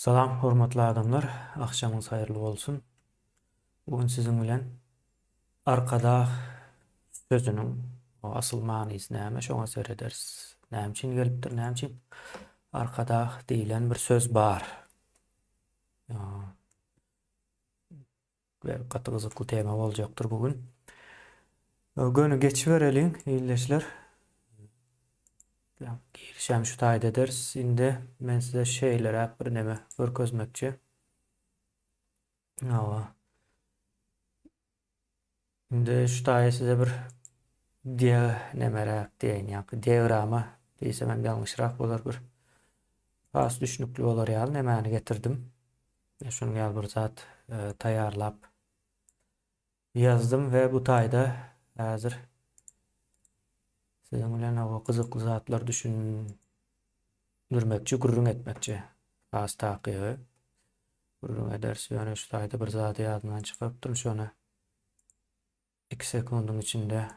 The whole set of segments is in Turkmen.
Salam hormatly adamlar, agşamyňyz haýyrly bolsun. Bu gün siziň bilen Arkadag sözüniň asyl manysy näme şoňa serederis. Näme üçin gelipdir, näme üçin Arkadag diýlen bir söz bar. Gaty gyzykly tema boljakdyr bu gün. Göni geçibereliň ildeşler. Girişem şu taýda ederis. Indi men size şeýleräk bir neme görkezmekçi. Hawa. Indi şu taýy size bir diýe nemeräk diýeýin, ýa-da diagrama diýsem hem ýalňyşrak bolar bir. Has düşnükli bolar ýaly nemäni getirdim. Şunuň ýaly bir zat e, taýýarlap ýazdym we bu taýda häzir siziň bilen o gyzykly zatlar düşündirmekçi, gürrüň etmekçi. Has takygy gürrüň ederis. Ýöne şu taýda bir zady ýadymdan çykarypdyryn, şony 2 sekundyň içinde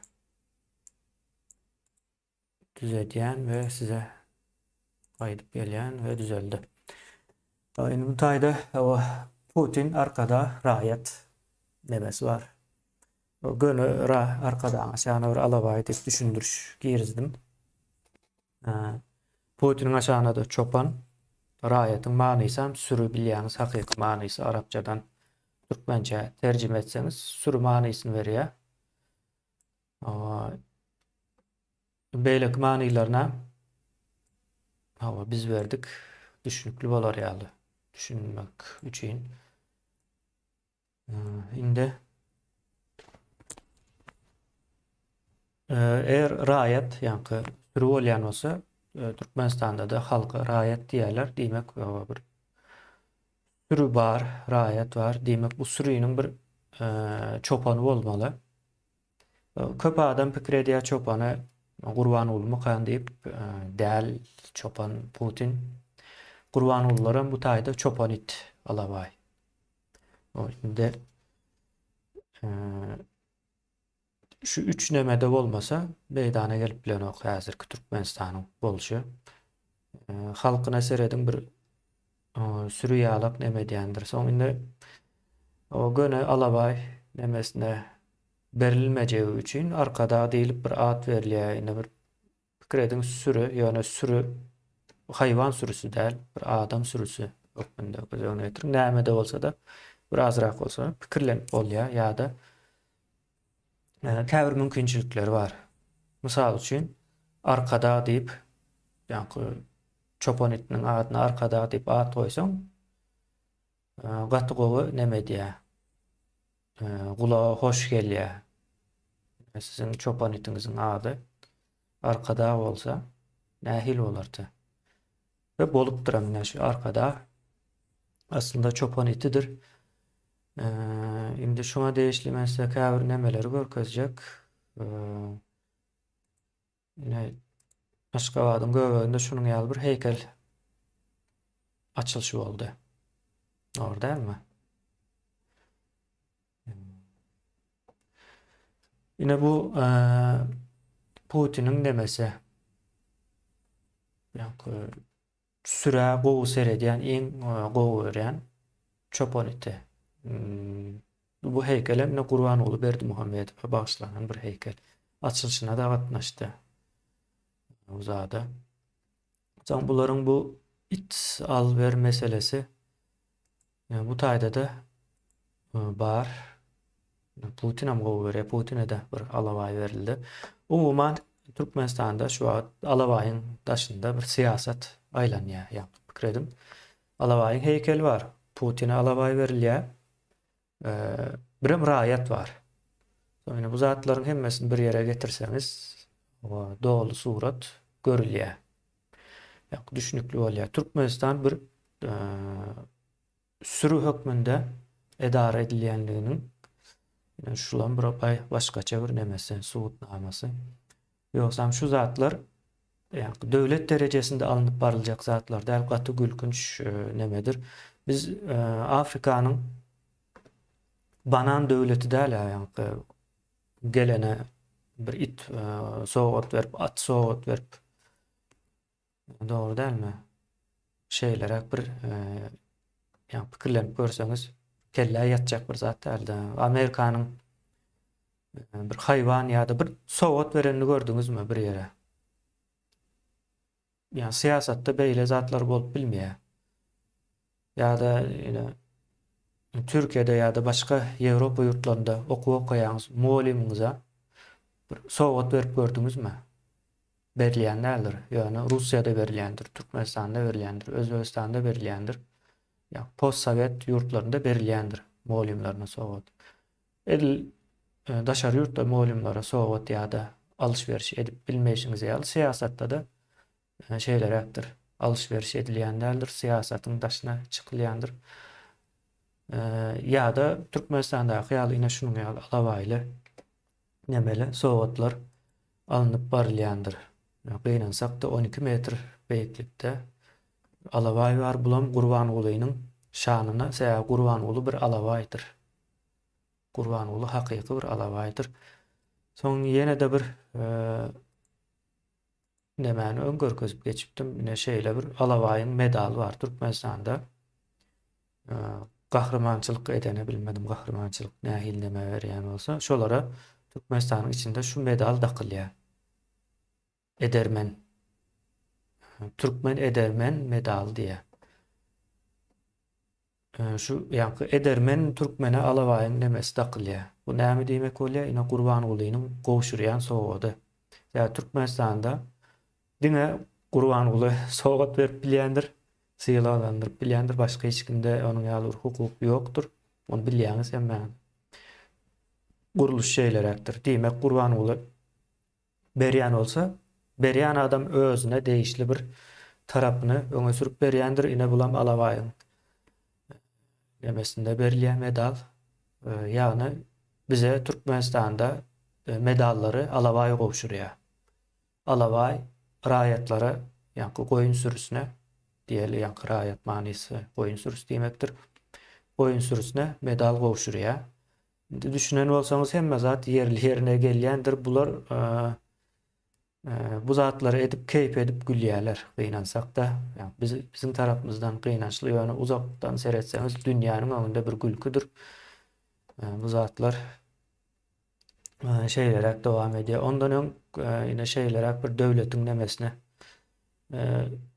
düzedýän we size gaýdyp gelýän we düzeldi. Indi bu taýda Putin arkada raýat nemesi bar. Göni ra arkadaň aşagyna bir alabaý diýip düşündiriş girizdim. Putiniň aşagyna-da çopan, raýatyň manysam süri bilýäňiz hakyky manysy arapçadan türkmençä terjime etseňiz süri manysyny berýär. Beýleki manylaryna hawa biz berdik düşnükli bolar ýaly düşünmek üçin. Indi eger raýat ýaňky süri bolýan bolsa, Türkmenistanda-da halka raýat diýýärler, diýmek bir süri bar, raýat bar, diýmek bu süriniň bir çopany bolmaly. Köp adam pikir edýär çopany Gurbanguly-mykan diýip, däl çopan Putin. Gurbangulylaram bu taýda çopan it alabaý. O indi şu üç nemede bolmasa meýdana gelip bilenok häzirki Türkmenistanyň bolşy. Halkyna serediň bir süri ýalak neme edýändir. Soň indi o göni alabaý nemesine berilmejegi üçin Arkadag diýlip bir at berilýär. Indi bir pikir ediň süri, ýöne süri haýwan sürüsi däl, bir adam sürüsi hökmünde göz öňüne getiriň. Näme-de bolsa-da bir azrak bolsa pikirlenip bolýar ýa-da käbir mümkinçilikleri bar. Mysal üçin, Arkadag diýip, ýaňky çopan itiniň adyna Arkadag diýip at goýsaň, gaty gowy neme edýär. Gulaga hoş gelýär. Siziň çopan itiňiziň ady Arkadag bolsa nähili bolardy? We bolupdyram ine şu Arkadag aslynda çopan itidir. Indi şuňa degişli men size käbir nemeleri görkezjek. Ine Aşgabadyň göbeginde şunuň ýaly bir heýkel açylyşy boldy. Dogry dälmi? Ine bu Putiniň nemesi. Ýa-da sürä gowy seredýän, iň gowy görýän çopan iti. Hmm, bu heýkel hem Gurbanguly Berdimuhamedowa bagyşlanan bir heýkel. Açylyşyna da gatnaşdy. Bu zada. Soň bularyň bu it al-ber meselesi bu taýda-da bar. Putin hem gowy görýär. Putine-de bir alabaý berildi. Umuman Türkmenistanda şu wagt alabaýyň daşynda bir syýasat aýlanýar. Ýa pikir ediň. Alabaýyň heýkeli bar. Putine alabaý berilýär. Birem raýat bar. Ýöne bu zatlaryň hemmesini bir ýere getirseňiz, doly surat görülýär. Ýa düşnükli bolýar. Türkmenistan bir süri hökmünde edara edilýänliginiň şulam bir başgaça bir nemesi, subutnamasy. Ýogsam şu zatlar ýa döwlet derejesinde alnyp baryljak zatlar däl, gaty gülkünç nemedir. Biz Afrikanyň banan döwleti däl, ýa gelene bir it sowgat berip, at sowgat berip, dogry dälmi? Şeýleräk bir. Ýa pikirlenip görseňiz, kellä ýatjak bir zat däldi. Amerikanyň bir haýwan ýa-da bir sowgat berenini gördüňizmi bir ýere? Ýa syýasatda beýle zatlar bolup bilmeýär. Ýa-da ýene Türkiýede ýa-da başga Ýewropa ýurtlarynda okuw okaýaňyz, mugallymyňyza bir sowgat berip gördüňizmi? Berilýän däldir. Ýöne Russiýada berilýändir, Türkmenistanda berilýändir, Özbegistanda berilýändir. Ýa postsowet ýurtlarynda berilýändir mugallymlaryna sowgat. Edil daşary ýurtda mugallymlara sowgat ýa-da alyş-beriş edip bilmeýşiňiz ýaly syýasatda-da şeýleräkdir. Alyş-beriş edilýän däldir, syýasatyň daşyna çykylýandyr. Ýa-da Türkmenistandaky ýaly ine şunuň ýaly alabaýly nemeli sowgatlar alnyp barylýandyr. Gynansak-da 12 metr beýiklikde alabaý bar, bulam Gurbangulynyň şanyna, sebäbi Gurbanguly bir alabaýdyr. Gurbanguly hakyky bir alabaýdyr. Soň ýene-de bir Nemäni öň görkezip geçipdim. Ine şeýle bir alabaýyň medaly bar Türkmenistanda. Gahrymançylyk edene bilmedim gahrymançylyk nähili neme berýän bolsa, şolara Türkmenistanyň içinde şu medal dakylýar. Edermen. Türkmen edermen medaly diýýär. Şu ýaňky edermen türkmene alabaýyň nemesi dakylýar. Bu näme diýmek bolýar? Ine Gurbangulynyň gowşurýan sowgady. Ýa Türkmenistanda diňe Gurbanguly sowgat berip bilýändir, sylaglandyryp bilýändir, başga hiç kimde onuň ýaly bir hukuk ýokdur. Ony bilýäňiz hemmäňiz. Gurluş şeýleräkdir. Diýmek Gurbanguly berýän bolsa, berýän adam özüne degişli bir tarapyny öňe sürüp berýändir. Ine bulam Alabaýyň nemesinde berilýän medal. Ýagny bize Türkmenistanda medallary Alabaý gowşurýar. Alabaý raýatlara, ýaňky goýun sürüsine diýeli, ýaňky raýat manysy goýun sürüsi diýmekdir. Goýun sürüsine medal gowşurýar. Indi düşünen bolsaňyz hemme zat ýerli ýerine gelýändir. Bular bu zatlary edip keýp edip gülýärler gynansakda. Ýa biz biziň tarapymyzdan gynançly ýöne uzakdan seretseňiz dünýäniň öňünde bir gülküdir. Bu zatlar şeýleräk dowam edýär. Ondan öň ine şeýleräk bir döwletiň nemesine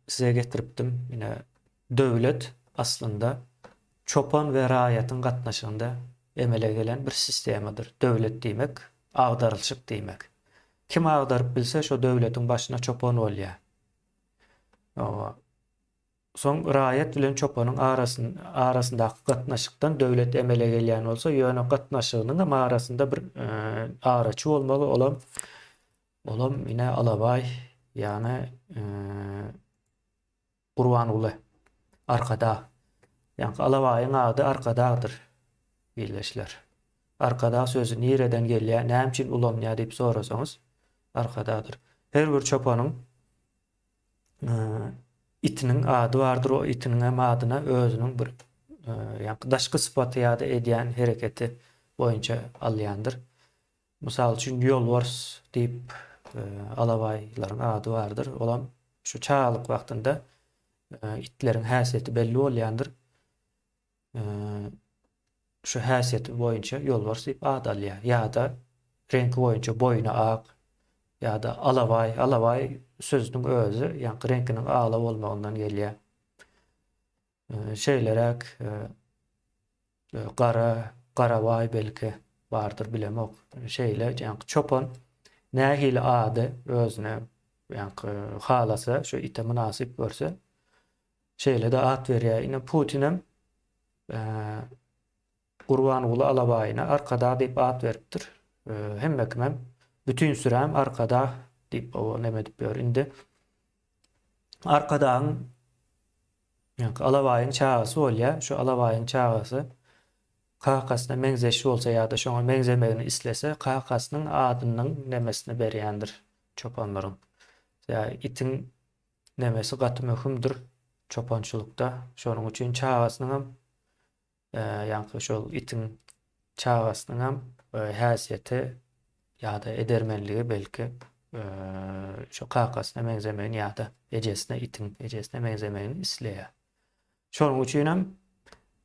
size getiripdim. Ine döwlet aslynda çopan we raýatyň gatnaşygynda emele gelen bir sistemadyr. Döwlet diýmek agdarylyşyk diýmek. Kim agdaryp bilse şo döwletiň başyna çopan bolýar. Soň raýat bilen çopanyň arasyndaky gatnaşykdan döwlet emele gelýän bolsa, ýöne gatnaşygynyň hem arasynda bir araçy bolmaly, olam olam ine Alabaý, ýagny Gurbanguly, Arkadag. Ýaňky Alabaýyň ady Arkadagdyr, ildeşler. Arkadag sözi nireden gelýär, näme üçin ulanylýar diýip sorasaňyz, Arkadagdyr. Her bir çopanyň itiniň ady bardyr, o itiniň hem adyna özüniň bir ýaňky daşky sypaty ýa-da edýän hereketi boýunça alýandyr. Mysal üçin, ýolbars diýip alabaýlaryň ady bardyr. Olam şu çagalyk wagtynda itleriň häsiýeti belli bolýandyr. Şu häsiýeti boýunça ýolbars diýip at alýar. Ýa-da reňki boýunça boýny ak ýa-da alabaý. Alabaý sözüniň özi ýaňky reňkiniň ala bolmagyndan gelýär. Şeýleräk gara, garabaý belki bardyr bilemok. Şeýle ýaňky çopan nähili ady özüne ýaňky halasa, şu ite mynasyp görse, şeýle-de at berýär. Ine Putinem Gurbanguly Alabaýyna Arkadag diýip at beripdir. Hemme kimem bütin süräm Arkadag diýip oba neme edip ýör. Indi Arkadagyň ýaňky Alabaýyň çagasy bolýar. Şu Alabaýyň çagasy kakasyna meňzeş bolsa ýa-da şoňa meňzemegini islese, kakasynyň adynyň nemesini berýändir çopanlaryň. Ýa itiň nemesi gaty möhümdir çopançylykda. Şonuň üçin çagasynyňam ýaňky şol itiň çagasynyňam häsiýeti ýa-da edermenligi belki şo kakasyna meňzemegini ýa-da ejesine itiň ejesine meňzemegini isleýär. Şonuň üçinem.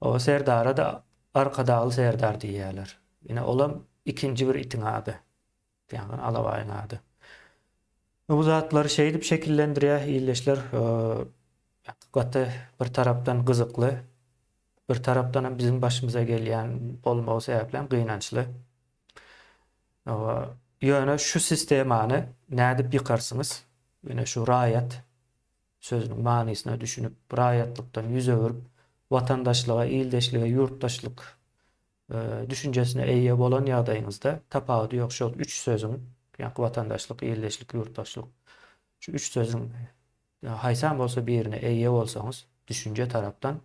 O serdara-da Arkadagly serdar diýýärler. Ine, olam ikinji bir itiň ady. Ýagny alabaýyň ady. Bu zatlary şeýdip şekillendirýär ildeşler. Gaty bir tarapdan gyzykly, bir tarapdan hem biziň başymyza gelýän bolmagy sebäpli hem gynançly. Ýöne şu sistemany nädip ýykarsyňyz? Ýöne şu raýat sözüniň manysyna düşünip, raýatlykdan ýüz öwürip, watandaşlyga, ildeşlige, ýurtdaşlyk düşünjesine eýe bolan ýagdaýyňyzda tapawudy ýok şol üç sözüň, ýagny watandaşlyk, ildeşlik, ýurtdaşlyk şu üç sözüň haýsam bolsa birine eýe bolsaňyz düşünje tarapdan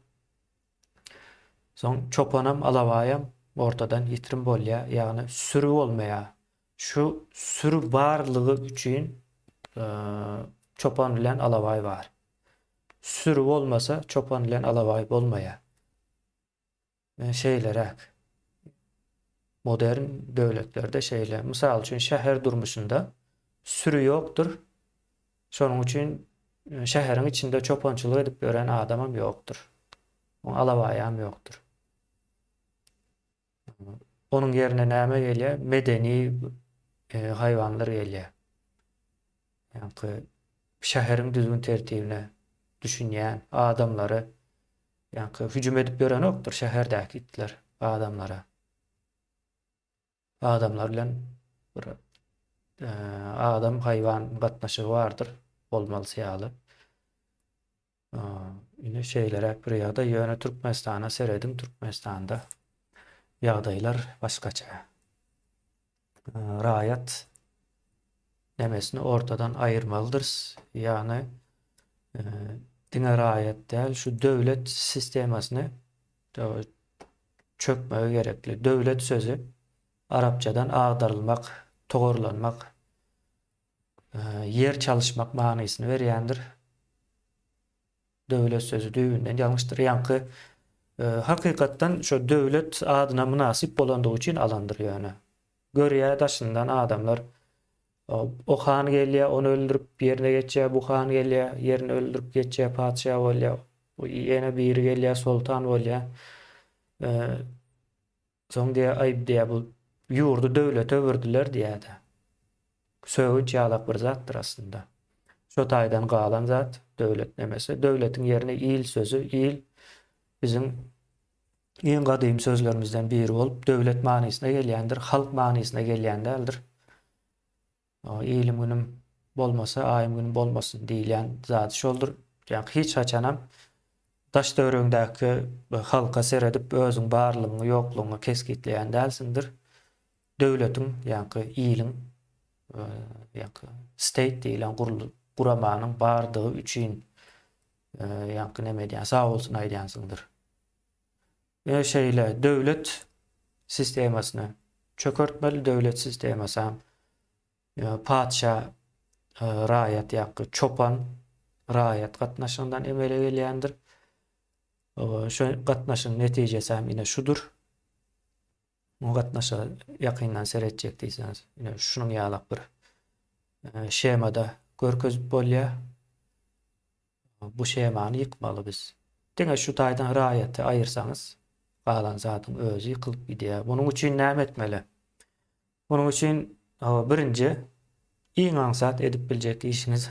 soň çopanam alabaýam ortadan ýitirim bolýar, ýagny süri bolmaýar. Şu süri barlygy üçin çopan bilen alabaý bar. Süri bolmasa çopan bilen alabaý bolmaýar. Şeýleräk. Modern döwletlerde şeýle. Mysal üçin, şäher durmuşynda süri ýokdur. Şonuň üçin şäheriň içinde çopançylyk edip ýören adamam ýokdur. Oň alabaýam ýokdur. Onuň ýerine näme gelýär? Medeni haýwanlar gelýär. Ýaňky şäheriň düzgün-tertibine düşünýän adamlary ýaňky hüjüm edip ýörenokdyr şäherdäki itler adamlara. Adamlar bilen bir adam haýwan gatnaşygy bardyr bolmalysy ýaly. Ine şeýleräk bir ýagdaý. Ýöne Türkmenistana serediň, Türkmenistanda ýagdaýlar başgaça. Raýat nemesini ortadan aýyrmalydyrys. Ýagny diňe raýat däl, şu döwlet sistemasyny çökmegi gerekli. Döwlet sözi arapçadan agdarylmak, togarlanmak, ýer çalyşmak manysyny berýändir. Döwlet sözi düýbünden ýalňyşdyr. Ýaňky hakykatdan şo döwlet adyna mynasyp bolandygy üçin alandyr ýöne. Görýär daşyndan adamlar o han gelýär, ony öldürip ýerine geçýär, bu han gelýär, ýerini öldürip geçýär, patyşa bolýar. Ýene biri gelýär, soltan bolýar. Soň diýýär, aý diýýär, bu ýurdy döwlete öwürdiler diýýär-de. Sögünç ýalak bir zatdyr aslynda. Şo taýdan galan zat döwlet nemesi. Döwletiň ýerine il sözi, il biziň iň gadymy sözlerimizden biri bolup, döwlet manysyna gelýändir, halk manysyna gelýän däldir. Ilim günüm bolmasa, aýym günüm bolmasyn diýilýän zady şoldur. Ýagny hiç haçanam daş-töweregiňdäki halka seredip özüň barlygyňy, ýoklugyňy kesgitleýän dälsiňdir. Döwletiň, ýagny iliň, ýagny state diýlen guramanyň bardygy üçin ýagny neme edýän, sag bolsun aýdýansyňdyr. Ýöne şeýle döwlet sistemasyny çökertmeli, döwlet sistemasam patyşa raýat ýa-da çopan raýat gatnaşygyndan emele gelýändir. Şu gatnaşygyň netijesi hem ine şudur. Bu gatnaşyga ýakyndan seretjek diýseňiz, ine şunuň ýalak bir shemada görkezip bolýar. Bu shemany ýykmaly biz. Diňe şu taýdan raýaty aýyrsaňyz, galan zadyň özi ýykylyp gidýär. Munuň üçin näme etmeli? Munuň üçin birinji iň aňsat edip biljek işiňiz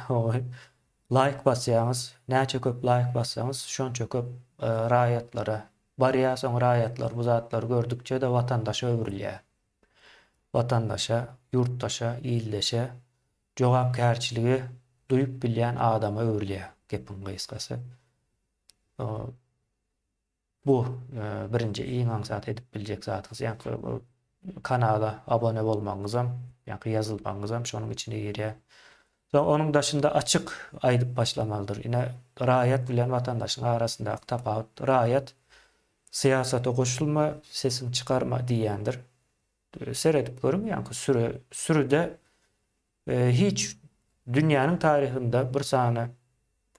laýk basýaňyz. Näçe köp laýk bassaňyz, şonça köp raýatlara barýar. Soň raýatlar bu zatlary gördükçe-de watandaşa öwrülýär. Watandaşa, ýurtdaşa, ildeşe jogapkärçiligi duýup bilýän adama öwrülýär gepiň gysgasy. Bu birinji iň aňsat edip biljek zadyňyz. Ýaňky kanala abone bolmagyňyzam, ýaňky ýazylmagyňyzam şonuň içine girýär. Soň onuň daşynda açyk aýdyp başlamalydyr. Ine, raýat bilen watandaşyň arasyndaky tapawut. Raýat syýasata goşulma, sesiňi çykarma diýýändir. Seredip görüň, ýaňky süre, sürüde hiç dünýäniň taryhynda bir sany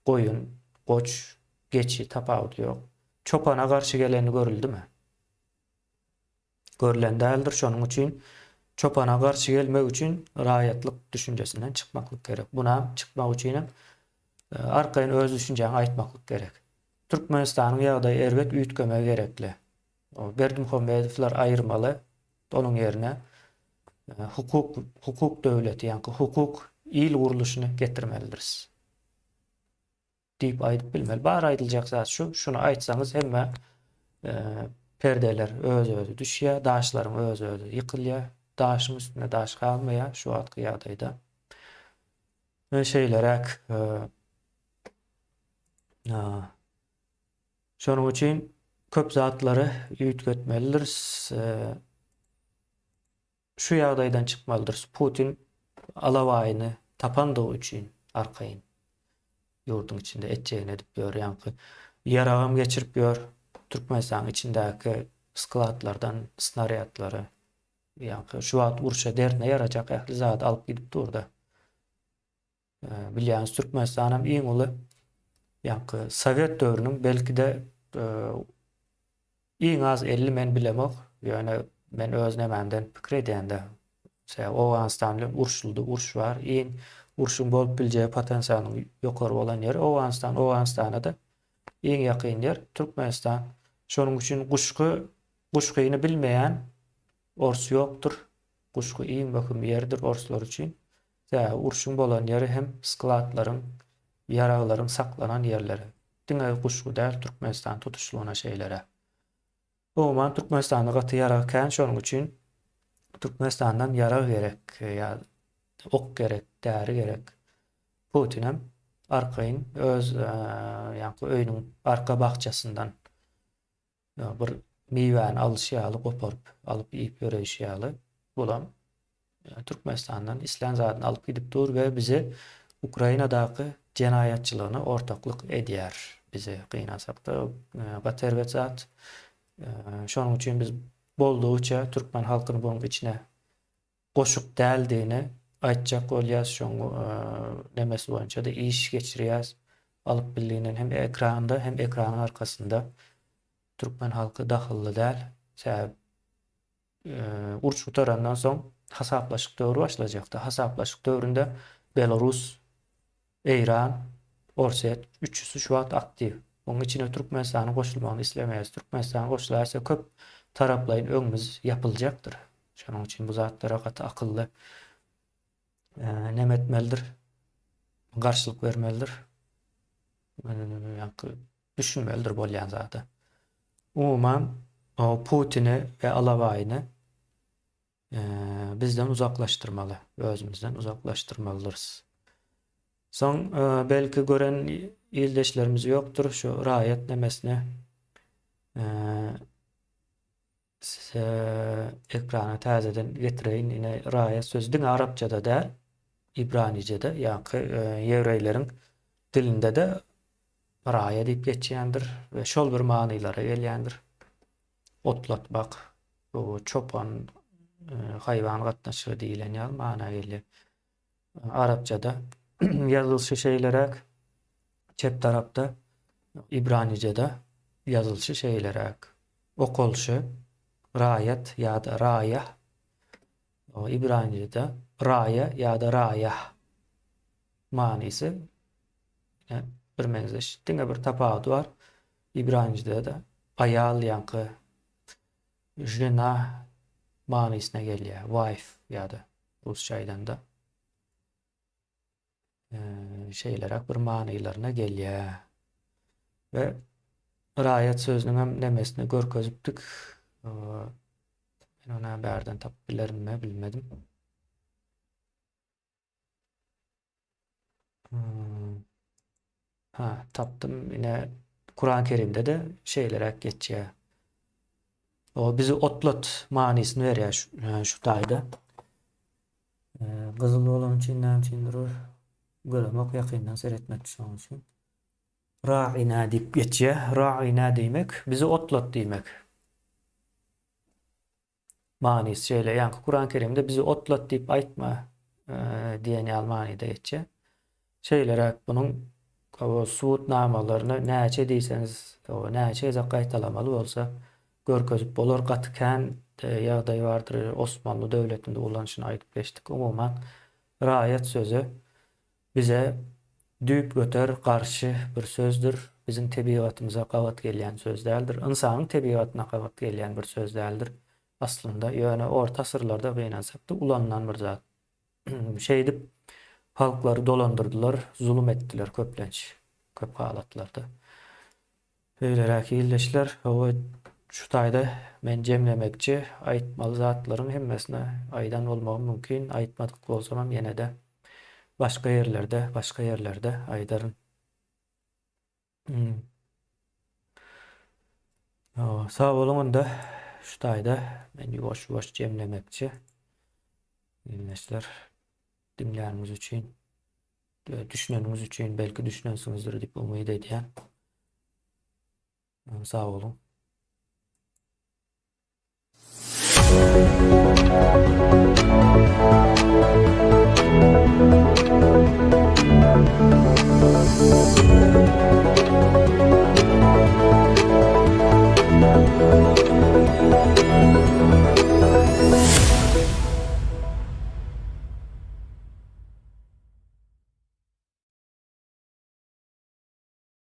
goýun, goç, geçi tapawudy ýok. Çopana garşy geleni görüldimi? Görlen däldir. Şonuň üçin çopana garşy gelmek üçin raýatlyk düşünjesinden çykmaklyk gerek. Bunam çykmak üçinem arkaýyn öz düşünjäňi aýtmaklyk gerek. Türkmenistanyň ýagdaýy erbet üýtgemegi gerekli. Berdimuhamedowlar aýyrmaly, onuň ýerine hukuk hukuk döwleti, ýaňky hukuk il gurluşyny getirmelidiris. Diýip aýdyp bilmeli. Bar aýdyljak zat şu. Şuny aýtsaňyz hemme perdeler öz-özi düşýär, daşlaryň öz-özi ýykylýar, daşyň üstünde daş galmaýar şu wagtky ýagdaýda. We şeýleräk şonuň üçin köp zatlary üýtgetmelidiris. Şu ýagdaýdan çykmalydyrys. Putin alabaýyny tapandygy üçin arkaýyn ýurduň içinde etjegini edip ýör. Ýaňky ýaragam geçirip ýör. Türkmenistanyň içindäki skladlardan snarýadlary Ýaňky şu wagt urşa derdine ýarajak ähli zady alyp gidip durda. Bilýäňiz Türkmenistan hem iň uly ýaňky sowet döwrüniň belki-de iň az 50 men bilemok. Ýöne men öz nemämden pikir edýän-de. Sebäbi Owganystan bilen urşuldy, uruş bar. Iň urşuň bolup biljegi potensialynyň ýokary bolan ýeri Owganystan. Owganystana-da iň ýakyn ýer Türkmenistan. Şonuň üçin guşgy Guşgyny bilmeýän ors ýokdur. Guşgy iň möhüm ýerdir orslar üçin. Sebäbi urşuň bolan ýeri hem skladlaryň, ýaraglaryň saklanan ýerleri. Diňe Guşgy däl, Türkmenistan tutuşlygyna şeýleräk. Umuman Türkmenistanda gaty ýarag kän şonuň üçin Türkmenistandan ýarag gerek ýa ok gerek, däri gerek. Putinem arkaýyn öz ýaňky öýüniň arka bakjasyndan Bir miwäni alyşy ýaly goparyp alyp iýip ýöreýşi ýaly bulam Türkmenistandan islän zadyny alyp gidip dur we bizi Ukrainadaky jenaýatçylygyna ortaklyk edýär. Bizi gynansakda gaty erbet zat. Şonuň üçin biz boldugyça türkmen halkyny bunuň içine goşuk däldigini aýtjak bolýas, şoň nemesi boýunça-da iş geçirýäs. Alyp bildiginden hem ekranda, hem ekranyň arkasynda türkmen halky dahylly däl. Sebäbi uruş gutarandan soň hasaplaşyk döwri başlajakdy. Hasaplaşyk döwründe Belarus, Eýran, Orsýet üçüsi şu wagt aktiw. Munuň içine Türkmenistanyň goşulmagyny islemeýäris. Türkmenistan goşulaýsa köp taraplaýyn öňümiz ýapyljakdyr. Şonuň üçin bu zatlara gaty akylly neme etmelidir? Garşylyk bermelidir. Ýaňky düşünmelidir bolýan zada. Umuman, Putini we Alabaýyny bizden uzaklaşdyrmaly, özümizden uzaklaşdyrmalydyrys. Soň belki gören ildeşlerimiz ýokdur şu raýat nemesine size ekrana täzeden getireýin. Ine raýat sözi diňe arapçada däl, ibranijede, ýaňky ýewreýleriň dilinde-de raýa diýip geçýändir we şol bir manylara gelýändir. Otlatmak, bu çopan, haýwan gatnaşygy diýlen ýaly mana gelýär. Arapçada ýazylyşy şeýleräk, çep tarapda Ibranijede ýazylyşy şeýleräk. Okalyşy raýat ýa-da raýah, Ibranijede raýa ýa-da raýah manysy birmeňzeş. Diňe bir tapawudy bar. Ibranijede-de aýal ýaňky žena manysyna gelýär, wife ýa-da rusça aýdanda şeýleräk bir manylaryna gelýär. We raýat sözüniň hem nemesini görkezipdik. Men ony bärden tapyp bilerinmi bilmedim. Hmm. Ha, tapdym. Ine Kuran Kerimde-de şeýleräk geçýär. O bizi otlat manysyny berýär şu, e, şu taýda. E, gyzyl bolan üçin näme üçindir göremok ýakyndan seretmek şonuň üçin. Ra'ina diýip geçýär. Ra'ina diýmek bizi otlat diýmek. Manysy şeýle, ýaňky Kuran Kerimde bizi otlat diýip aýtma diýen ýaly manyda geçýär. Şeýleräk bunuň subutnamalaryny näçe diýseňiz, näçe gezek gaýtalamaly bolsa görkezip bolar. Gaty kän ýagdaý bardyr. Osmanly döwletinde ulanyşyny aýdyp geçdik. Umuman, raýat sözi bize düýpgöter garşy bir sözdür. Biziň tebigatymyza gabat gelýän söz däldir. Ynsanyň tebigatyna gabat gelýän bir söz däldir aslynda. Ýöne orta asyrlarda gynansakda ulanylan bir zat. Şeýdip halklary dolandyrdylar, zulum etdiler köplenç, köp halatlarda. Beýleräk ildeşler, hawa şu taýda men jemlemekçi, aýtmaly zatlaryň hemmesini aýdan bolmagym mümkin, aýtmadyk bolsamam ýene-de başga ýerlerde, başga ýerlerde aýdaryn. Hmm. Sag boluň onda şu taýda men ýuwaş-ýuwaş jemlemekçi. Ildeşler, diňläniňiz üçin düşüneniňiz üçin belki düşünensiňizdir diýip umyt edýän. Sag boluň.